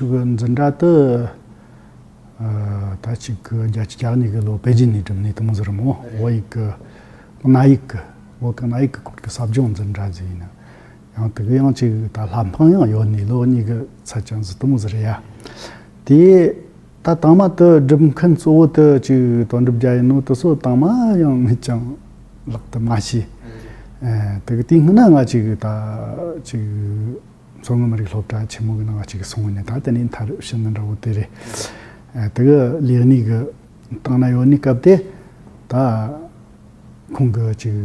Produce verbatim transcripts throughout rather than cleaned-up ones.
འཛིན་གྲྭ་དེ་ད་ཅིག་གི་བརྒྱད་ཅུ་གྱ་གཉིས་གི་ལོ་པེ་ཅིན་ནས་བསྒྲུབས་ནས་དེ་མོ་ཟིག་རེད་མོ། བོད་ཡིག་གི་གནའ་ཡིག་གི་བོད་གི་གནའ་ཡིག་གི་སྐོར་གི་ཟབ་སྦྱོང་འཛིན་གྲྭ་ཟིག་ཡིན་ན། ཡང་དེ་གི་ཡང་ཅིག་ད་ལྷ་འཕང་ཡང་ཡོད་ནས་ལོ་གཉིས་གི་ཚད་ཅན་ཟིག་དེ་མོ་ཟིག་རེད་ཡ། དེ་ད་དང་མ་དེ་སྒྲུབ་མཁན་གཙོ་བོ་དེ་ཅིག་དོན་གྲུབ་རྒྱལ་ཡིན་ནོ། དེ་ཚོ་དང་མ་ཡང་ངས་ཀྱང་ལག་ཏུ་མ་ཤེས། དེ་གི་དེའི་སྔོན་ན་ང་ཅིག་ད་ཅིག་མཚོ་སྔོན་མི་རིགས་སློབ་གྲྭ་ཆེན་མོ་གི་ནང་ཅིག་སོང་བས་ནས། ད་དེ་ནས་མཐར་ཕྱིན་ནི་འདྲ་བོ་དེ་རེད། དེ་གི་ལས་གནས་གི་སྟེང་ན་ཡོད་ནི་སྐབས་དེ་ད་ཁོང་གི་ཅིག་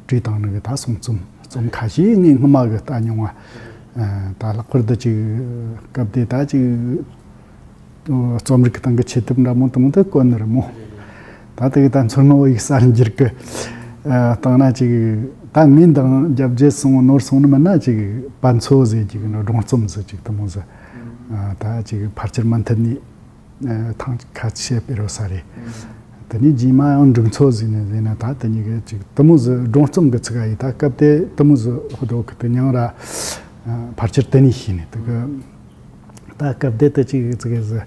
བྲིས་བཏང་ནི་གི་ད་གསུང་རྩོམ་རྩོམ་ཁ་ཤས་ངས་སྔོན་མ་གི་ལྟ་མྱོང་བ། ད་ལྷག་པར་དུ་ཅིག་སྐབས་དེ་ད་ཅིག་རྩོམ་རིག་གི་སྟེང་གི་ཆེ་དེབ་འདྲ་མོ་དེ་མོ་དེ་བཀོད་ནི་རེད་མོ། ད་དེ་གི་ད་མཚོ་སྔོན་བོད་ཡིག་གསར་འགྱུར་གི་སྟེང་ན་ཅིག་ད་ངས་འདང་རྒྱབ་རྗེས་སོང་ནོར་སོང་ནི་མིན་ན། ཅིག་བན་ཚོ་ཟེར་གྱི་གི་ནོ་སྒྲུང་རྩོམ་ཟིག་ཅིག་དེ་མོ་ཟིག་ད་ཅིག་ཕལ་ཆེར་མུ་མཐུད་ནས་ཐེངས་ཁ་ཤས་སྤེལ་རོ་ས་རེད། དེ་ནས་རྗེས་མ་ཡང་འབྲུག་མཚོ་ཟེར་ནས་ཟེར་ན། ད་དེ་གཉིས་ཀྱི་ཅིག་དེ་མོ་ཟིག་སྒྲུང་རྩོམ་གི་ཚིག་ཡིན། ད་སྐབས་དེ་དེ་མོ་ཟིག་ཧུ་དོ་གི་དེ་མྱང་ར་ཕལ་ཆེར་དེ་ནས་ཤེས་ནས། དེ་གི་ད་སྐབས་དེ་དེ་ཅིག་ཚིག་ཟིག་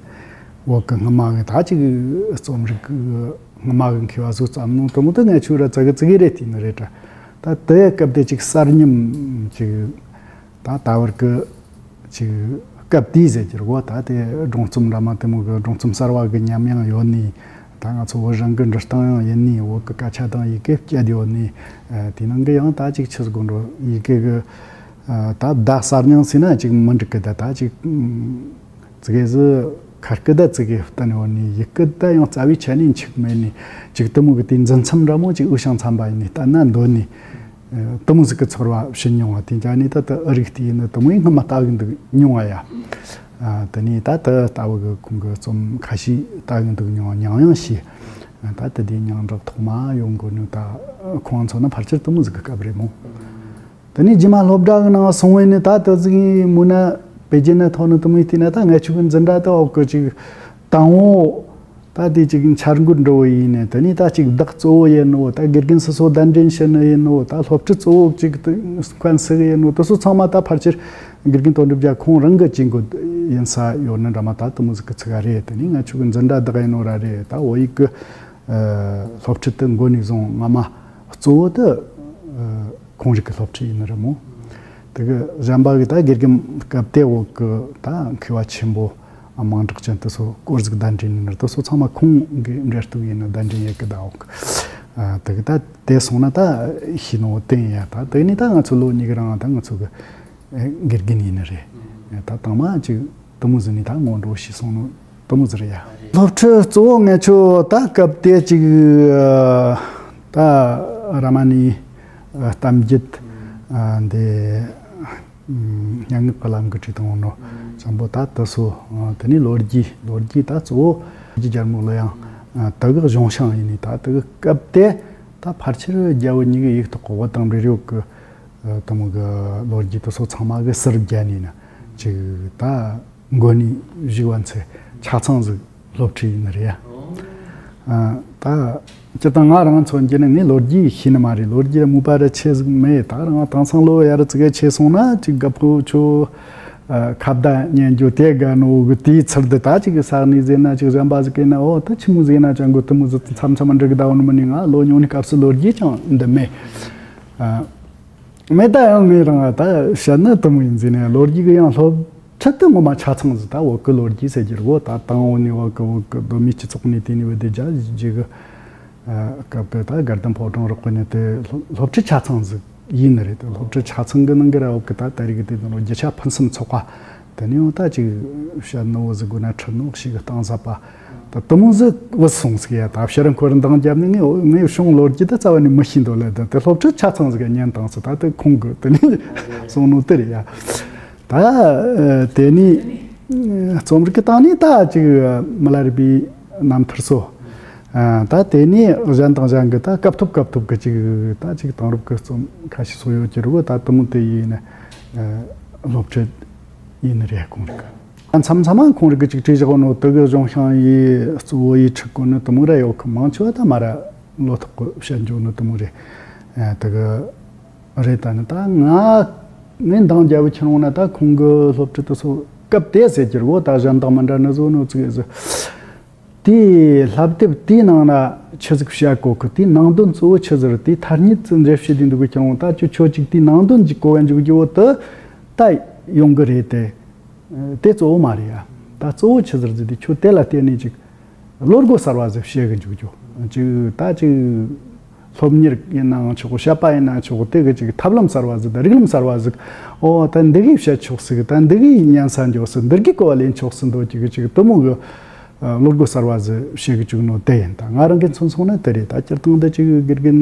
འོག་གི་སྔ་མ་གི་ད་ཅིག་རྩོམ་རིག་གི་སྔ་མ་གི་མཁས་པ་ཚོ་བརྩམས་ནོ་དེ་མོ་དེ་ངས་ཆུ་ར་ཙི་གི་ཙི་གི་རེད་བལྟས་ནི་རེད་དྲ། ད་དེ་སྐབས་དེ་ཅིག་གསར་རྙིང་ཅིག་ད་ད་བར་གི་ཅིག་སྐབས་དེའི་ཟེར་གྱི་རེད་གོ། ད་དེ་སྒྲུང་རྩོམ་འདྲ་མ་དེ་མོ་གི་སྒྲུང་རྩོམ་གསར་བ་གི་ཉམས་ཡང་ཡོད་ནི། ད་ང་ཚོ་བོད་རང་གི་འབྲི་སྟངས་ཡང་ཡིན་ནི། བོད་གི་སྐད་ཆ་དང་ཡི་གེ་སྤྱད་ཡོད་ནི། དེ་ནང་གི་ཡང་ད་ཅིག་ཆི་ཟིག་དགོས་འགྲོ། ཡི་གེ་གི་ད་བརྡ་གསར་རྙིང་ཟེར་ན་ཅིག་མི་འགྲིག་གི། ད་ད་ཅིག་ཙི་གེ་ཟིག་ཁ་སྐད་ད་ཙི་གེ་བསྟན་ཡོད་ནི། ཡི་གེ་ད་ཡང་རྩ་བའི་ཆ་ནས་འཆུག་མེད་ནི། ཅིག་དེ་མོ་གི་དེའི་འཛིན་མཚམས་འདྲ་མོ་ཅིག་འུ་ཤང་ཚན་པ་ཡིན་ནི་བསྟན་ན་འདོད་ནི། དེ་མོ་ཟིག་གི་ཚོར་བ་བྱིན་མྱོང་བ། དེ་འཇགས་ནས་ད་ལྟ་ཨ་རིག་དེ་ཡིན་ན་དེ་མོ་ཡིན་སྔ་མ་ལྟ་གི་འདུག་མྱོང་བ་ཡ། དེ་ནས་ད་ལྟ་ལྟ་བུ་གི་ཁོང་གི་རྩོམ་ཁ་ཤས་ལྟ་གི་འདུག་མྱོང་། མྱང་ཡང་ཤེས། ད་ལྟ་དེ་མྱང་གྲགས་ཐོག་མ་ཡོང་དགོས་ནི་ད་ཁོང་ཚོ་ན་ཕལ་ཆེར་དེ་མོ་ཟིག་གི་སྐབས་རེད་མོ། དེ་ནས་རྗེས་མ་སློབ་གྲྭ་གི་ནང་སོང་བས་ནི་ད་དེ་ཟིག་མུ་ན་པེ་ཅིན་ན་ཐོན་ནི་དེ་མོ་ཡིན་བལྟས་ན། ད་ངས་ཆུ་གི་འཛིན་གྲྭ་དེ་འོག་གི་ཅིག་དང་བོ། ད་དེ་ཅིག་འཆར་འགོད་འགྲོ་བོ་ཡིན་ནས། དེ་ནས་ད་ཅིག་བདག་གཙོ་བོ་ཡིན་ནོ། ད་དགེ་རྒན་སོ་སོ་གདན་འདྲེན་བྱེད་ནི་ཡིན་ནོ། ད་སློབ་ཁྲིད་གཙོ་བོ་ཅིག་ཏུ་མཁན་སུ་གི་ཡིན་ནོ། དེ་ཚོ་ཚང་མ་ད་ཕལ་ཆེར་དགེ་རྒན་དོན་གྲུབ་རྒྱལ་ཁོང་རང་གི་བྱེད་འགོ་ཡིན་ས་ཡོད་ནི་འདྲ་མ། ད་དེ་མོ་ཟིག་གི་ཚིག་རེད། དེ་ནས་ང་ཆུ་གི་འཛིན་གྲྭ་བདག་ཡིན་ནོ་ར་རེད། ད་བོད་ཡིག་གི་སློབ་ཁྲིད་དེ་འགོ་ནས་བཟུང་སྔ་མ་གཙོ་བོ་དེ་ཁོང་རང་གི་སློབ་ཁྲིད་ཡིན་ནི་རེད་མོ། དེ་གི་གཞན་པ་གི་ད་དགེ་རྒན་སྐབས་དེ་འོག་གི་ད་མཁས་པ་ཆེན་པོ་མང་དྲགས་ཅན་དེ་ཚོ་སྐོར་ཟིག་གདན་འདྲེན་ཡིན་ནི་རེད། དེ་ཚོ་ཚང་མ་ཁོང་གི་འབྲེལ་གཏུག་ཡིན་ནི། གདན་འདྲེན་ཡེད་གི་ད་འོག་གི་དེ་གི་ད་དེ་སོང་ན་ད་ཤེས་ནོ་བསྟན་ཡ། ད་དེ་ནས་ད་ང་ཚོ་ལོ་གཉིས་གི་རིང་ད་ང་ཚོ་གི་དགེ་རྒན་ཡིན་ནི་རེད། ད་དང་མ་ཅིག་དེ་མོ་ཟིག་ནས་ད་སྔོན་འགྲོ་བྱས་སོང་ནོ་དེ་མོ་ཟིག་རེད་ཡ། སློབ་ཁྲིད་གཙོ་བོ་ངས་ཆོ་ད་སྐབས་དེ་ཅིག་ད་ར་མ་ནའི་གཏམ་རྒྱུད་འདི་སྙན་ངག་གི་ལམ་གི་བྲིས་བཏང་ནོ་བྱང་པོ་ད་དེ་ཚོ། དེ་ནས་ལོ་རྒྱུས། ལོ་རྒྱུས་ད་གཙོ་བོ་ལོ་རྒྱུས་རྒྱལ་མོ་གླུ་དབྱངས་དེ་གི་གཞུང་ཤིང་ཡིན་ནི། ད་དེ་གི་སྐབས་དེ་ད་ཕལ་ཆེར་རྒྱལ་བོ་གཉིས་ཀྱི་ཡིག་ཐོག་གི་བོད་དང་འབྲེལ་ཡོད་གི་དེ་མོ་གི་ལོ་རྒྱུས་དེ་ཚོ་ཚང་མ་གི་ཟུར་བརྒྱན་ནས་ན་ཅིག་ད་མགོ་ནས་གཞུག་བར་ཚེ་ཆ་ཚང་ཟིག་སློབ་ཁྲིད་ཡིན་ནི་རེད་ཡ། ད་སྤྱིར་བཏང་ང་རང་མཚོན་རྒྱུ་ནི་ངས་ལོ་རྒྱུས་ཤེས་ནི་མ་རེད། ལོ་རྒྱུས་ར་མོས་པ་ར་ཆེ་ཟིག་མེད། ད་རང་དེང་སང་ལོ་ཡར་ཙི་གེ་ཆེ་སོང་ན་ཅིག་རྒད་པོ་ཆོ་ཁ་བརྡ་ཉན་རྒྱུ་དེ་དགའ་ནོ་གི་དེའི་ཚུལ་དུ། ད་ཅིག་ས་གནས་ཟེར་ན་ཅིག་གཞན་པ་ཟིག་གིས་ན་ཨོ་ད་ཆི་མོ་ཟིག་ན་ཅང་གོ་དེ་མོ་ཟིག་མཚམས་མཚམས་འགྲིག་གདའ་བོ་ནི་མིན་ནི། ང་ལོ་ཉུང་ནི་སྐབས་སུ་ལོ་རྒྱུས་ཀྱང་འདི་མེད། མེད། ད་ཡང་ངས་རང་ད་བཤད་ན་དེ་མོ་ཡིན་ཟེར་ནས་ལོ་རྒྱུས་གི་ཡང་སློབ་ཁྲིད་དེ་ངོ་མ་ཆ་ཚང་ཟིག་ད་བོད་གི་ལོ་རྒྱུས་ཟེར་རྒྱུ་རེད་གོ། ད་དང་བོ་ནས་བོད་གི་བོད་གི་གདོད་མའི་སྤྱི་ཚོགས་ནས་དེ་ནས་བོད་དེ་རྒྱ་རྗེས་གི་སྐབས་གི་ད་དགའ་ལྡན་ཕོ་བྲང་རོགས་པ་ནས་དེ་སློབ་ཁྲིད་ཆ་ཚང་ཟིག་ཡིན་ནི་རེད། དེ་སློབ་ཁྲིད་ཆ་ཚང་གི་ནང་གི་ར་བོད་གི་ད་ད་རེས་གི་དེ་དང་རྒྱུ་ཆ་ཕུན་སུམ་ཚོགས་པ། དེ་ནས་ཡང་ད་ཅིག་བཤད་ནོ་བོ་ཟིག་དགོས་ན་ཁྲིད་ནོ་ཞིག་གི་གཏིང་ཟབ་པ། ད་དེ་མོ་ཟིག་བུད་སོང་ཟིག་ཡ། ད་ཕྱིར་འཁོར་འདང་བརྒྱབ་ནས་ངས་ངས་བྱུང་ལོ་རྒྱུས་ད་རྩ་བ་ནས་མི་ཤེས་འདུག་ལ། ད་དེ་སློབ་ཁྲིད་ཆ་ཚང་ཟིག་ཉན་དང་ཟིག་ད་དེ་ཁོང་གི་དེ་ནས་སོང་ནོ་དེ་རེད་ཡ། ད་དེ་ནས་རྩོམ་རིག་གི་སྟེང་ནས་ད་ཅིག་མི་ལ་རས་པའི་རྣམ་ཐར་སོགས། ད་དེ་ནས་གཞན་དང་གཞན་གི་ད་སྐབས་ཐོབ་སྐབས་ཐོབ་གི་ཅིག་ད་ཅིག་དེང་རབས་གི་རྩོམ་ཁ་ཤས་སོགས་ཡོད་ཀྱི་རེད་གོ། ད་དེ་མོ་དེ་ཡིན་ན་སློབ་ཁྲིད་ཡིན་ནི་རེད་ཁོང་རིག་མཚམས་མཚམས་མ་ཁོང་རིག་གི་ཅིག་བྲིས་བཞག་ནོ་དེ་གི་གཞུང་ཤིང་ཡི་གཙོ་བོ་ཡི་ཁྲིད་གོ་ནི་དེ་མོ་ར་ཡོད་གི། མང་ཆེ་བ་ད་མ་ར་ལོ་ཐོག་གི་བཤད་འཇོག་ནི་དེ་མོ་རེད། དེ་གི་རེད། ད་ནི་ད་ང་ངས་འདང་རྒྱབ་ཁྱེར་འོང་ན་ད་ཁོང་གི་སློབ་ཁྲིད་དེ་ཚོ་ སྐབས་དེ་ཟེར་གྱི་རེད་གོ། ད་གཞན་དག་མི་འདྲ་ནི་བཟོ་ནོ་ཙིག་ཟེར། དེའི་བསླབ་དེབ་དེའི་ནང་ན་ཆི་ཟིག་བཤད་གོ་གི། དེའི་ནང་དོན་གཙོ་བོ་ཆི་ཟིག་རེད། དེའི་ཐ་སྙད་ཙི་འགྲེལ་བཤད་དེ་འདུག་གི་ཁྱེར་འོང་ད་ཁྱོད་ཁྱོད་ཅིག་དེའི་ནང་དོན་ཅིག་གོ་བ་འཇུག་རྒྱུ་བོ་དེ་ད་ཡོང་གི་རེད་དེ། དེ་གཙོ་བོ་མ་རེད་ཡ། ད་གཙོ་བོ་ཆི་ཟིག་ཟེར་དེ་ཁྱོད་དེ་ལ་བརྟེན་ནས་ཅིག་བློ་སྒོ་གསར་བ་ཟིག་བཤད་གི་འཇུག་རྒྱུ། ཅིག་ད་ཅིག་སློབ་གཉེར་ཡིན་ནའང་ཆོག་བཤད་པ་ཡིན་ན་ཆོག་དེ་གི་ཅིག་ཐབས་ལམ་གསར་བ་ཟིག་དང་རིགས་ལམ་གསར་བ་ཟིག་ཨོ་ད་འདི་གིས་བཤད་ཆོག་ཟིག་ད་འདི་གིས་ཉན་ས་འཇོག་སྲིད། འདི་གིས་གོ་བ་ལེན་ཆོག་སྲིད་འདོད་ཀྱི་གི་ཅིག་དེ་མོ་གི་བློ་སྒོ་གསར་བ་ཟིག་བཤད་གི་བཅུག་ནོ་དེ་ཡིན། ད་ང་རང་གི་མཚོན་སོང་ན་དེ་རེད། ད་སྤྱིར་བཏང་འདི་ཅིག་དགེ་རྒན་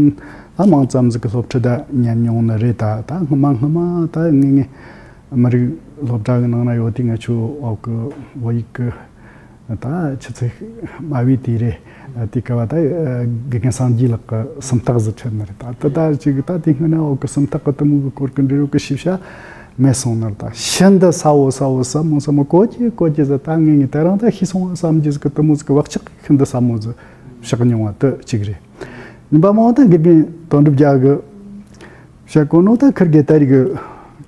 ཨ་མང་ཙམ་ཟིག་གི་སློབ་ཁྲིད་ད་ཉན་མྱོང་ནི་རེད། ད་ད་སྔ་མ་སྔ་མ་ད་ངེས་ངེས་མི་རིགས་སློབ་གྲྭ་གི་ནང་ན་ཡོད་དུས་ང་ཆོ་འོག་གི་བོད་ཡིག་གི་ད་ཆུ་ཚད་དམའ་བའི་དུས་རེད། དེ་སྐབས་ད་དགེ་རྒན་སངས་རྒྱས་ལགས་ཀྱི་སུམ་རྟགས་ཟིག་ཁྲིད་ནི་རེད། ད་དེ་ད་ཅིག་ད་དེ་སྔོན་ན་འོག་གི་སུམ་རྟགས་ཀྱི་དེ་མོ་གི་སྐོར་གྱི་འབྲི་རོགས་གི་ཤེས་བྱ་མེད་སོང་ནི་རེད། ད་ཤིན་ཏུ་ཟབ་བོ་ཟབ་བོ་ཟབ་མོ་ཟབ་མོ་གོ་ཅི་གོ་ཅི་ཟིག་ད་ངེས་ངེས་དེ་རང་ད་ཤེས་སོང་བསམ་རྒྱུ་ཟིག་གི་དེ་མོ་ཟིག་གི་བག་ཆགས་ཤིན་ཏུ་ཟབ་མོ་ཟིག་བཞག་མྱོང་བ་དེ་གཅིག་རེད། གཉིས་པ་མོ་ད་དགེ་རྒན་དོན་གྲུབ་རྒྱལ་གི་བཤད་གོ་ནོ་ད་ཁིར་གེ་ད་རིག་གི་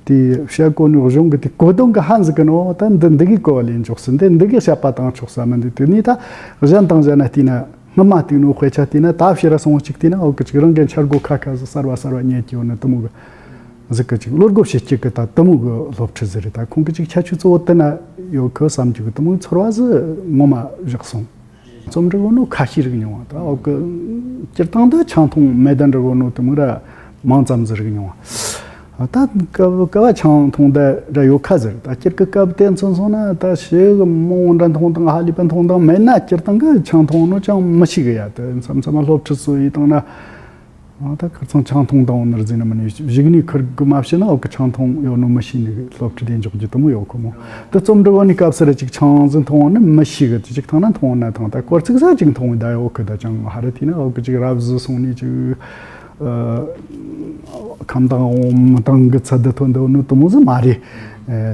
དེ་བཤད་གོ་ནོ་གཞུང་གི་དེ་གོ་དོན་གི་ཧན་ཟིག་གི་ནོ་ད་འདི་འདི་གི་གོ་བ་ལེན་ཆོག་སི་འདི་འདི་གི་བཤད་པ་བཏང་ཆོག་ས་མི་འདི་དེ་ནི་ད་གཞན་དང་གཞན་ན་བལྟས་ན་སྔ་མ་བལྟས་ནོ་དཔེ་ཆ་བལྟས་ན་ད་ཕྱི་ར་སོང་གཅིག་བལྟས་ན་འོ་གི་ཅིག་རང་གི་འཆར་སྒོ་ཁ་ཁ་ཟིག་གསར་བ་གསར་བ་རྙེད་ཀྱི་ཡོད་ནི་དེ་མོ་གི་ཟིག་གི་ཅིག་བློ་སྒོ་ཕྱེ་གཅིག་གི་ད་དེ་མོ་གི་སློབ་ཁྲིད་ཟིག་རེད། ད་ཁོང་གི་ཅིག་ཁྱད་ཆོས་གཙོ་བོ་དེ་ན་ཡོད་གི་བསམ་རྒྱུ་གི་དེ་མོ་གི་ཚོར་བ་ཟིག་ངོ་མ་བཞག་སོང་། རྩོམ་འབྲི་གོ་ནོ་ཁ་ཤས་རིག་མྱོང་བ་ད་འོ་གི་སྤྱིར་བཏང་དུ་ཆང་འཐུང་མེད་དུ་འབྲི་གོ་ནོ་དེ་མོ་ར་མང་ཙམ་ཟིག་རིག་མྱོང་བ། ད་ཀ་བ་ཀ་བ་ཆང་འཐུང་ད་ར་ཡོད་ཁ་ཟེར། ད་སྤྱིར་གི་སྐབས་དེ་མཚོན་སོང་ན་ད་ཞེ་གི་མང་བོ་འདྲ་འཐུང་དང་ཧ་ལས་པ་འཐུང་དང་མེད་ན་སྤྱིར་བཏང་གི་ཆང་འཐུང་ནོ་ཅང་མི་ཤེས་གི་ཡ། དེ་མཚམས་མཚམས་སློབ་ཁྲིད་སུ་ཡིས་བཏང་ན། ཨ་ད་ཁིར་ཚང་ཆང་འཐུང་དང་ནར་ཟིན་ན་མ་ནི་གཞུག་ནས་ཁིར་གི་མ་བཤད་ན་འོ་གི་ཆང་འཐུང་ཡོད་ནོ་མི་ཤེས་ནི་སློབ་ཁྲིད་དེ་འཇོག་རྒྱུ་དེ་མོ་ཡོད་ཁོ་མོ། དེ་རྩོམ་འབྲི་བ་ནི་སྐབས་སུ་ར་ཅིག་ཆང་ཟིན་འཐུང་བ་ནི་མི་ཤེས་གི་དེ་ཅིག་ཐང་ན་འཐུང་བ་ན་ཐང་ད་སྐོར་ཚིག་ས་ཅིག་འཐུང་བའི་ད་ཡོད་གི་ད་ཅང་ཧ་ར་དེ་ན་འོ་གི་ཅིག་རབ་གཟི་སོང་ནི་ཅིག་ཁམས་དང་འོ་མི་དང་གི་ཚད་དུ་ཐོན་འདུག་ནི་དེ་མོ་ཟིག་མ་རེད།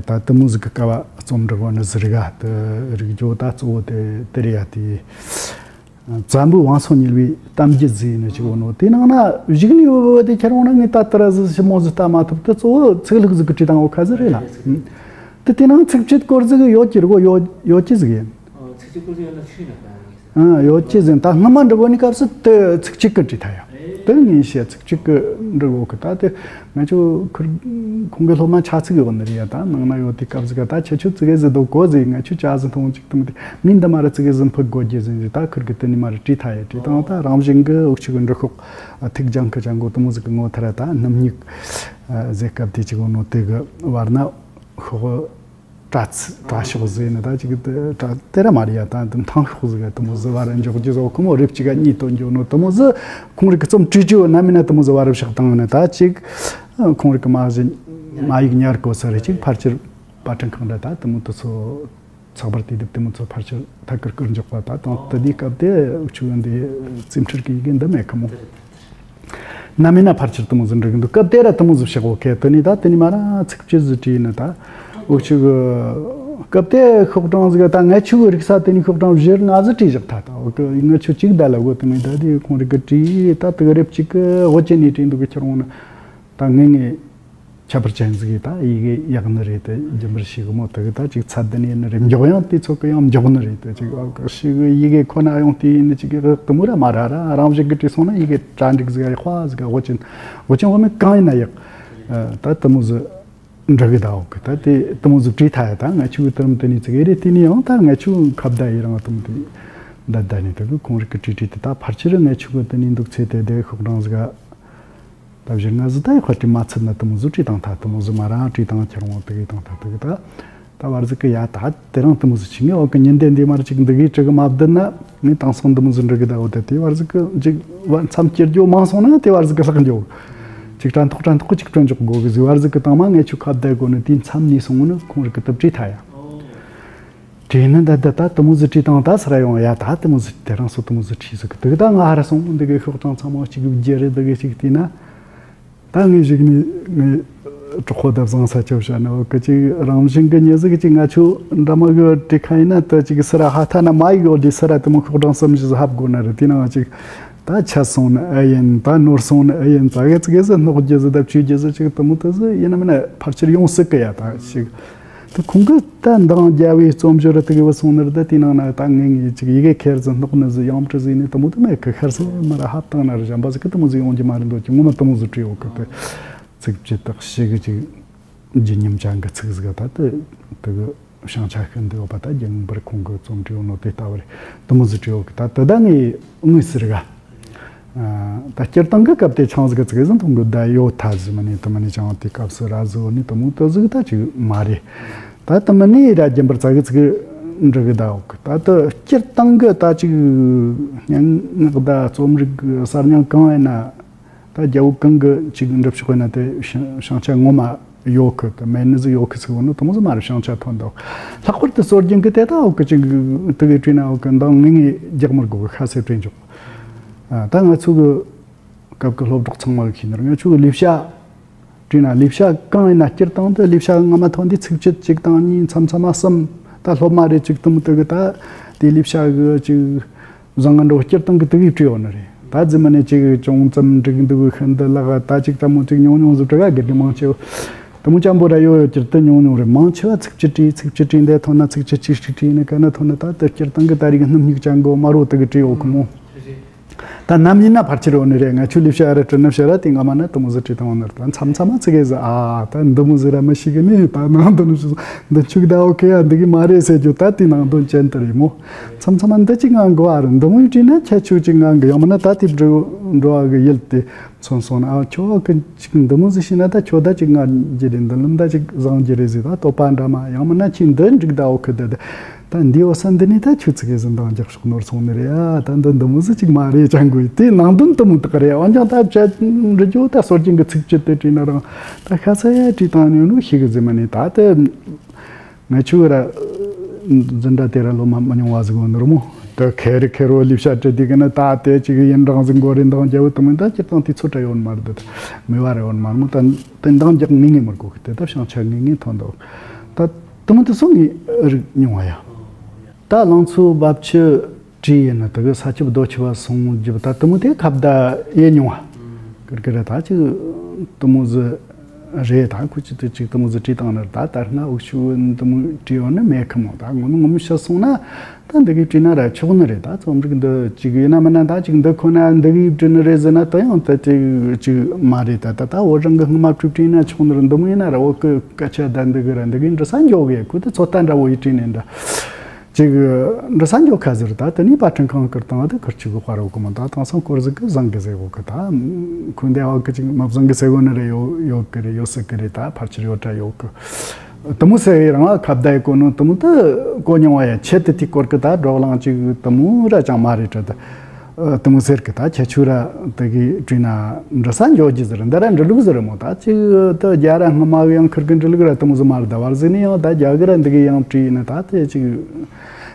ད་དེ་མོ་ཟིག་གི་སྐབས་རྩོམ་འབྲི་བ་ནི་ཟིག་རིག་ག་དེ་རིག་རྒྱུ་ད་གཙོ་བོ་དེ་དེ་རེད་ཡ་དེ། བཙན་པོའི་བང་སོ་ཉུལ་བའི་གཏམ་རྒྱུད་ཟེར་ནས་ཅིག་ཡོད་ནོ་དེ་ནང་ན་གཞུག་ནས་ཡོད་པ་དེ་ཁྱེར་འོང་ན་ངས་ད་ལྟ་ར་ཟི་ཞིབ་མོ་ཟི་ལྟ་མ་ཐུབ་དེ་གཙོ་བོ་ཚིག་ལྷུག་ཟིག་གི་བྲིས་དང་འོ་ཁ་ཟི་རེད་ལ། དེ་དེ་ནང་ཚིག་བཅད་སྐོར་ཟིག་ཡོད་ཀྱི་རེད་གོ། ཡོད་ཡོད་ཀྱི་ཟིག་ཡིན། ཚིག་བཅད་སྐོར་ཟིག་ཡོད་ན་ཆུ་ཡིན་ན་ཡོད་ཀྱི་ཟིན། ད་སྔ་མ་འདྲི་བོ་ནི་སྐབས་སུ་དེ་ཚིག་གཅིག་གི་བྲིས་ཐ་ཡ། དེ་ངས་བཤད་ཚིག་གཅིག་གི་འདྲི་གོ་གི་ད་དེ། ང་ཆོ་ཁུར་ཁོང་གི་སློབ་མ་ཆ་ཚིག་ཡོད་ནི་རེད་ཡ། ད་ནང་ན་ཡོད་དེ་སྐབས་ཟིག་ག་ད་ཁྱེད་ཆོ་ཙི་གེ་ཟིག་འདུག་གོ་ཟིག་ང་ཆོ་ཅག་ཟིག་མཐོང་ཅིག་དུ་མི་དེ་མིན་ད་མ་ར་ཙི་གེ་ཟིག་ཕུད་དགོས་རྒྱུ་ཟིན་ཟིག་ད་ཁུར་གི་དེ་ནི་མ་ར་བྲིས་ཐ་ཡ་བྲིས་དང་ད་རང་བཞིན་གི་འུག་ཆུ་གི་འབྲི་ཤོག་ཐིག་ལྗང་གི་ཅང་གོ་དུ་མོ་ཟིག་གི་ངོ་ཐ་ར་ད་སྣུམ་སྨྱུག་ཟེ་སྐབས་དེ་ཅིག་ཡོད་ནོ་དེ་གི་བར་ན་ཤོག་བཀྲ་ཚི་བཀྲ་ཤོག་ཟེར་ནི་ད་ཅིག་བཀྲ་དེ་ར་མ་རེད་ཡ། ད་འདི་མཐང་ཤོག་ཟེར་ག་དེ་མོ་ཟེར་བ་ར་འཇོག་རྒྱུ་ཟེར་ཁོ་མོ་རེབ་ཅིག་ག་གཉིས་དོན་འཇོག་ནོ་དེ་མོ་ཟེར་ཁོང་རིག་གི་རྩོམ་བྲིས་རྒྱུ་ན་མིན་ན་དེ་མོ་ཟེར་བ་ར་བཞག་བཏང་ནི་ད་ཅིག་ཁོང་རིག་གི་མ་གཞི་མ་ཡིག་ཉར་དགོས་ས་རེད། ཅིག་ཕལ་ཆེར་པར་སྐྲུན་ཁང་འདྲ་ད་དེ་མོ་དེ་ཚོ་ཚགས་པར་དུས་དེབ་དེ་མོ་ཚོ་ཕལ་ཆེར་ཐད་ཀར་བསྐུར་འཇོག་པ་ད་དང་དེ་དུས་སྐབས་དེ་འུ་ཆུ་འདི་རྩིས་འཕྲུལ་གི་ཡི་གེ་འདི་མེད་ཁ་མོ། ན་མིན་ན་ཕལ་ཆེར་དེ་མོ་ཟིག་འགྲིག་གི་འདུག་སྐབས་དེ་ར་དེ་མོ་ཟིག་བཤད་གོ་ཁེ་དེ་ནི་ད་དེ་ནི་མ་ར་ཚིག་བཅད་ཟིག་བྲིས་ནི་ད་འུ་ཆུ་གི་སྐབས་དེ་ཤོག་གྲངས་ཟིག་ད་ངས་ཆུ་གི་རིག་ས་དེ་ནི་ཤོག་གྲངས་བཞི་ལྔ་ཟིག་བྲིས་བཞག་ད་ད་འུ་གི་ངས་ཆུ་གཅིག་ད་ལ་གོ་དེ་ནི་ད་དེ་ཁོང་རིག་གི་བྲིས་ད་དེ་གི་རེབ་གཅིག་གི་དབུ་ཅན་ནས་བྲིས་འདུག་གི་ཁྱེར་འོང་ནི་ད་ངས་ངས། ཁྱད་པར་ཅན་ཟིག་གིས་ད་ཡི་གེ་ཡག་ནི་རེད་དེ་རྒྱུན་པར་ཞིག་མོ་དེ་གི་ད་ཅིག་ཚད་ལྡན་ཡིན་ནི་རེད། མགྱོགས་ཡང་དེ་ཚོ་གི་ཡང་མགྱོགས་ནི་རེད་དེ་ཅིག་ཨ་ཞིག་ཡི་གེ་ཁོ་ན་ཡང་དེ་ཡིན་ནི་ཅིག་གི་དེ་མོ་ར་མ་ར་ར་རང་བཞིན་གི་བྲིས་སོང་ན་ཡི་གེ་གྲ་འགྲིག་ཟིག་ཡག་པ་ཟིག་དབུ་ཅན་དབུ་ཅན་དབུ་མེད་གང་ཡིན་ན་ཡག་ད་དེ་མོ་ཟིག་འདྲ་གི་ད་འོ་གི་ད་དེ་དེ་མོ་ཟིག་བྲིས་ཐ་ཡ་ད་ང་ཆུ་གི་དེ་རིམ་དེ་ནི་ཙི་གེ་རེད། དེ་ནི་ཡང་ད་ང་ཆུ་ཁ་བརྡ་ཡི་རང་དེ་མོ་དེ་ད་ད་ནི་དེ་གི་ཁོང་རིག་གི་བྲིས་བྲིས་དེ་ད་ཕར་ཆེར་ང་ཆུ་གི་དེ་ནི་འདུག་ཚེ་དེ་དེ་ཤོག་གྲངས་ཟིག་ག་ད་བཞི་ལྔ་ཟིག་ད་ཡི་ཁ་བྲིས་མ་ཚར་ན་དེ་མོ་ཟིག་བྲིས་བཏང་ཐལ། དེ་མོ་ཟིག་མ་རང་བྲིས་བཏང་ཁྱེར་འོང་དེ་གི་བཏང་ཐལ་དེ་གི་ད་ད་བར་ཟིག་གི་ཡ་ད་དེ་རང་དེ་མོ་ཟིག་ཆི་ངས་འོག་གི་ཉིན་དེ་འདི་མར་ཅིག་འདི་གི་དྲི་གི་མ་བསྡད་ན་ངས་དེང་སང་དེ་མོ་ཟིག་འདྲི་གི་ད་འོ་ད་དེ་བར་ཟིག་གི་ཅིག་བ་མཚམས་སྐྱེལ་རྒྱུ་མང་སོང་ན་དེ་བར་ཟིག་གི་ལྷག་འགྱོ་ཅིག་དྲན་ཐོག་དྲན་ཐོག་གི་ཅིག་སྤྲོད་འཇོག་དགོ་གི་ཟིག་བར་ཟིག་གི་དང་མ་ངས་ཆུ་ཁ་བརྡ་དགོ་ནི་དེའི་མཚམས་ནས་སོང་ནི་ཁོང་རིག་གི་དེ་བྲིས་ཐ་ཡ། དྲིས་ནི་འདི་འདི་ད་དེ་མོ་ཟིག་བྲིས་དང་ད་སི་ར་ཡོང་ཡ་ད་དེ་མོ་ཟིག་དེ་རང་སོ་དེ་མོ་ཟིག་བྲིས་ཟིག་གི་དུག་ད་ང་ཧ་ར་སོང་འདི་གི་ཤོག་གྲངས་ཚང་མ་གཅིག་གི་བརྒྱ་རེ་འདི་གི་གཅིག་བལྟས་ན། ད་ངས་གཞུག་ནས་ངས་གྲོགས་པོ་ད་བཟང་ས་ཆོ་བྱ་ནི་འོ་གི་ཅིག་རང་བཞིན་གི་ཉེ་ཟིག་གི་ཅིག་ང་ཆོ་འདྲ་མོ་གི་བྲིས་ཁ་ཡིན་ན་ད་ཅིག་སི་ར་ཧ་ཐ་ན་མ་ཡིག་འོ་དེ་སི་ར་དེ་མོ་ཤོག་གྲངས་གསུམ་བཞི་ཟིག་ཧབ་དགོ་ནི་རེད། དེ་ནང་ཅིག་ད་ཆད་སོང་ནི་ཨེ་ཡིན་ད་ནོར་སོང་ནི་ཨེ་ཡིན་ད་གི་ཙི་གི་ཟིག་སྣོག་རྒྱུ་ཟིག་ད་བཅོས་རྒྱུ་ཟིག་ཅིག་དེ་མོ་དེ་ཟིག་ཡིན་ན་མིན་ན་ཕལ་ཆེར་ཡོང་སྲིད་གི་ཡ་ད་ཅིག་ད་ཁོང་གི་ད་འདང་རྒྱལ་བའི་རྩོམ་སྦྱོར་དེ་གི་བུད་སོང་ནི་རེད། ད་དེའི་ནང་ན་ད་ངེད་ངེད་ཅིག་ཡི་གེ་ཁེར་ཟི་སྣོག་ནི་ཟི་ཡང་བྲི་ཟི་ནི་དེ་མོ་དེ་མེད་གི། ཁར་སི་མ་ར་ཧབ་བཏང་ན་ར་གཞན་པ་ཟིག་གི་དེ་མོ་ཟིག་ཡོང་རྒྱུ་མ་རེད་འདོད་ཀྱི། ངོ་མ་དེ་མོ་ཟིག་བྲིས་ཡོད་གི། དེ་ཚིགས་བཅད་དག་ཞིག་གི་ཅིག་ལྗིད་མཉམ་ཅན་གི་ཚིག་ཟིག་ད་དེ་དེ་གི་བྱང་ཆ་ཤིན་ཏུ་ཡོད་པ། ད་རྒྱང་འབུར་ཁོང་གི་རྩོམ་བྲིས་ཡོད་ནོ་དེ་ལྟ་བུ་རེད། དེ་མོ་ཟིག་བྲིས་ཡོད་གི། ད་དེ་ད་ངས་དངོས་སུ་རིག་ག་ད་སྤྱིར་བཏང་གི་སྐབས་དེ་ཆང་ཟིག་གི་ཚིག་ཟིན་མཐོང་གི་བསྡད་ཡོད། ཐ་ཟི་མ་ནི་དུ་མ་ནི་ཅང་དེ་སྐབས་སུ་ར་ཟི་འོ་ནི་དུ་མོ་དུ་ཟིག་ད་ཅིག་མ་རེད། ད་དུ་མ་ནི་ར་རྒྱུན་པར་ཙག་གི་ཚིག་འབྲི་གི་བསྡད་ཡོད་གི། ད་དུ་སྤྱིར་བཏང་གི་ད་ཅིག་སྙན་ངག་ད་རྩོམ་རིག་གསར་རྙིང་གང་ཡིན་ན། ད་རྒྱལ་པོ་གང་གི་ཅིག་འབྲི་ཕྱོགས་ཡིན་ན་དེ་བྱང་བྱང་ཆ་ངོ་མ་ཡོད་གི། དེ་མེད་ནི་ཟིག་ཡོད་གི་ཟིག་འོ་ནི་དུ་མོ་ཟིག་མ་རེད། བྱང་ཆ་ཐོན་འདུག་ལྷག་པར་དུ་སྲོལ་རྒྱུན་གི་དེ་ད་འོ་གི་ཅིག་དུ་གི་བྲིས་ན་འོ་གི་འདང་ངེས་ངེས་རྒྱག་མི་དགོས་གི། ཁ་གསལ་བྲིས་འཇོག་ད་ང་ཚོ་གི་སྐབས་ཀྱི་སློབ་གྲོགས་ཚང་མ་གི་ཤེས་ནི་རེད། ང་ཚོ་གི་ལས་བྱ་བྲིས་ན། ལས་བྱ་གང་ཡིན་ན་སྤྱིར་བཏང་དུ་ལས་བྱ་སྔ་མ་ཐོན་དུས་ཚིགས་བཅད་གཅིག་དང་གཉིས། མཚམས་མཚམས་མ་གསུམ། ད་སློབ་མ་རེ་ཅིག་དུ་མོ་དུ་གི་ད་དེ་ལས་བྱ་གི་ཅིག་བཟང་ངན་འགྲོ་སྤྱིར་བཏང་གི་དུ་གི་བྲིས་ཡོད་ནི་རེད། ད་རྫུན་མ་ནས་ཅིག་ཅུང་ཙམ་འགྲིག་འདུག་ཤིན་ཏུ་ལག་ད་ཅིག་ད་མོ་ཅིག་ཉུང་ཉུང་ཟིག་བྲི་ག་དགེ་རྒན་མང་ཆེ་བ་དུ་མོ་ཅན་པོ་ར་ཡོད་ཡོད། སྤྱིར་དུ་ཉུང་ཉུང་རེད། མང་ཆེ་བ་ཚིགས་བཅད་བྲིས། ཚིགས་བཅད་བྲིས་འདི་ཐོན་ན་ཚིགས་བཅད་གཅིག་གཅིག་བྲིས་ནི་ག་ན་ཐོན་ན། ད་དུ་སྤྱིར་བཏང་གི་ད་རིག་སྣུམ་སྨྱུག་ཅན་གོ་མ་རོ་དུ་གི་བྲིས་ཡོད་གི་མོ། ད་ནམ་ཡིན་ན་ཕལ་ཆེར་ཡོད་ནི་རེད། ང་ཆོ་ལས་བྱ་ར་བྲི་ནི་བྱ་ར་དེ་སྔ་མ་ན་དུ་མོ་ཟིག་བྲིས་བཏང་བ་ནི་རེད། ད་མཚམས་མཚམས་མ་ཚིག་གི་ཟིག་ཨ་ད་འདི་མོ་ཟིག་ར་མི་ཤེས་གི་ནི། ད་ནང་དུ་ནི་ཤེས་སོང་། འདི་ཆུག་ད་ཨོ་ཁེ་ཡ་འདི་གི་མ་རེད་ཟེར་རྒྱུ་ད་དེ་ནང་དོན་ཅན་དུ་རེད་མོ། མཚམས་མཚམས་མ་འདི་ཅིག་ངང་གོ་ཨ་རེད། འདི་མོ་བྲིས་ན་ཁྱད་ཆོས་ཅིག་ངང་གི། ཡང་མིན་ན་ད་དེ་འགྲོ་འགྲོ་བ་གི་ཡུལ་དེ་མཚོན་སོང་ན། ཨ་ཁྱོད་ཨོ་ཁེ་ཅིག་འདི་མོ་ཟིག་ཤེས་ན་ད་ཁྱོད་ད་ཅིག་ང་རྒྱུ་རེད། འདི་ལམ་ད་ཅིག་བཟང་རྒྱུ་རེད་ཟེར། ད་བསྟོད་པ་འདྲ་མ། ཡང་མིན་ན་ཁྱོད་འདི་འགྲིག་ད་ཨོ་ཁེ་ད་ད། ད་འདི་འོ་ས་འདི་ནས་ད་ཆུ་ཚིག་གི་ཟིན་དང་རྒྱག་ཤོག་ནོར་སོང་ནི་རེད་ཡ། ད་འདི་འདི་མོ་ཟིག་ཅིག་མ་རེད་ཅང་གོ་ཡི། དེ་ནང་དོན་དུ་མོ་དག་རེད། འོན་ཀྱང་ད་བྱ་འབྲི་རྒྱུ་ད་སྲོལ་རྒྱུན་གི་ཚིགས་བཅད་དེ་བྲིས་ན་རང་ད་ཁ་ས་ཡ་བྲིས་བཏང་ནི་ནོ་ཤེས་གི་ཟིན་མ་ནི། ད་དེ་ང་ཆུ་ར་འཛིན་གྲྭ་དེ་ར་ལོ་མ་མ་ཉུང་བ་ཟིག་འོ་ནོར་མོ། ད་ཁེ་རི་ཁེ་རོ་ལི་བྱ་བྲི་དེ་གི་ན་ད་དེ་ཅིག་ཡིན་རང་ཟིག་མགོ་རེ་འདང་རྒྱ་བོ་དུ་མོ་ད་སྤྱིར་བཏང་དེ་ཚོ་འདྲ་ཡོད་མ་རེད། ད་མི་བ་ར་ཡོད་མ་རེད་མོ། ད་དེ་འདང་རྒྱག་ངེས་ངེས་མི་དགོས་གི། དེ་ད་བྱང་ཆ་ངེས་ངེས་ཐོན་འདུག་ད་དུ་མོ་དེ་སོང་ངེས་རིག་མྱོང་བ་ཡ། ད་ལང་ཚོ་རྦབ་ཆུ་བྲིས་ཡིན་ན་དེ་གི་ས་ཆུ་རྡོ་ཆུ་བ་སོང་རྒྱུ་ད་དུ་མོ་དེ་ཁ་བརྡ་ཡེ་མྱོང་བ། ཀིར་ཀིར་ད་ཅིག་དུ་མོ་ཟི་རེད། ད་ཁུ་ཅི་དུ་ཅིག་དུ་མོ་ཟི་བྲིས་བཏང་ནི་ད་ད་སྔ་འུག་ཆུ་དུ་མོ་བྲིས་ཡོད་ནི་མེད་ཁི་མོ། ད་ངོ་མ་ངོ་མ་ཤི་སོང་ན་ད་འདི་གི་བྲིས་ན་ར་ཆོག་ནི་རེད། ད་རྩོམ་རིག་འདི་ཅིག་ཡིན་ན་མིན་ན་ད་ཅིག་འདི་ཁོ་ན་འདི་གི་བྲིས་ནི་རེད་ཟེར་ན་ད་ཡང་ད་ཅིག་ཅིག་མ་རེད། ད་ད་ད་བོད་རང་གི་སྔ་མ་བྲིས་བྲིས་ན་ཆོག་ནི་རེད། འདི་མོ་ཡིན་ན་ར་བོད་གི་སྐད་ཆ་ད་འདི་གི་ར་འདི་གི་འབྲི་ས་འཇོག་གི་ཁུ་དེ་ཚོད་ལྟ་འདྲ་བོ་ཡི་བྲིས་ནི་འདྲ། ཅིག་འབྲི་ས་འཇོག་ཁ་ཟེར། ད་དེ་ནས་པར་སྐྲུན་ཁང་བསྐུར་བཏང་བ་དེ་ཁུར་ཆུ་གི་དཔའ་རོ་གི་མོ། ད་དེང་སང་སྐོར་ཟིག་གི་བཟང་གི་ཟེར་གོ་གི། ད་ཁུ་འདེ་བ་གི་ཅིག་མ་བཟང་གི་ཟེར་གོ་ནི་རེ་ཡོད་ཡོད་གི་རེད། ཡོད་སྲིད་གི་རེད། ད་ཕལ་ཆེར་ཡོད་གྲ་ཡོད་གི། དུ་མོ་ཟེར་རང་ཁ་བརྡ་ཡི་གོ་ནོ་དུ་མོ་དུ་གོ་མྱོང་བ་ཡ། ཆེད་དུ་དེ་སྐོར་གི་ད་བགྲོ་གླེང་ཅིག་དུ་མོ་ར་ཅང་མ་རེད་དྲ། ད་དུ་མོ་ཟེར་གི་ད་ཁྱེད་ཆུ་ར་དེ་གི་བྲིས་ན་འབྲི་ས་འཇོག་རྒྱུ་ཟེར། འདི་ར་འབྲི་ལུགས་ཟེར་མོ། ད་ཅིག་ད་རྒྱ་ར་སྔ་མ་གི་ཡང་ཁུར་གི་འབྲི་ལུགས་ར་དུ་མོ་ཟེར་མ་རེད། ད་བར་ཟིག་ནས་ཡང་ད་རྒྱ་གི་ར་འདི་གི་ཡང་བྲིས་ཡིན་ན་ད་དེ་ཅིག་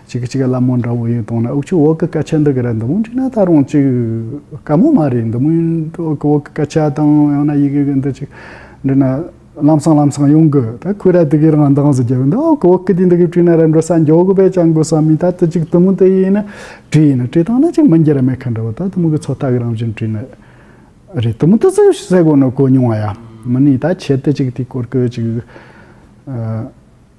གཅིག་གཅིག་ལ་མོ་འདྲ་བོ་ཡིན་གཏོང་ན། འུག་ཆུ་བོད་ཀྱི་སྐད་ཆ་འདི་གི་ར་འདི་མོ་འབྲི་ན་ད་རུང་ཅིག་དཀའ་མོ་མ་རེད། འདི་མོ་ཡིན་བོད་ཀྱི་སྐད་ཆ་དང་ཡང་ན་ཡི་གེ་གི་འདི་ཅིག་འབྲི་ན་ལམ་སང་ལམ་སང་ཡོང་གི། ད་ཁོས་ར་འདི་གི་རང་འདང་ཟིག་རྒྱབ་འདི་བོད་ཀྱི་བོད་ཀྱི་འདི་འདི་གི་བྲིས་ན་ར་འབྲི་ས་འཇོག་གི་བས་ཅང་དགོས་བསམ་མིན། ད་དེ་ཅིག་དུ་མོ་དེ་ཡིན་ན་བྲིས་ཡིན་ན་བྲིས་བཏང་ན་ཅིག་མི་འགྱུར་ར་མེད་ཁ་འདྲ་བོ། ད་དུ་མོ་གི་ཚོད་ལྟ་གི་རང་བཞིན་བྲིས་ན་རེད། དུ་མོ་དེ་ཟིག་ཟེར་གོ་ནོ་གོ་མྱོང་བ་ཡ། མི་ནི་ད་ཆེད་དུ་ཅིག་དེ་སྐོར་གི་ཅིག་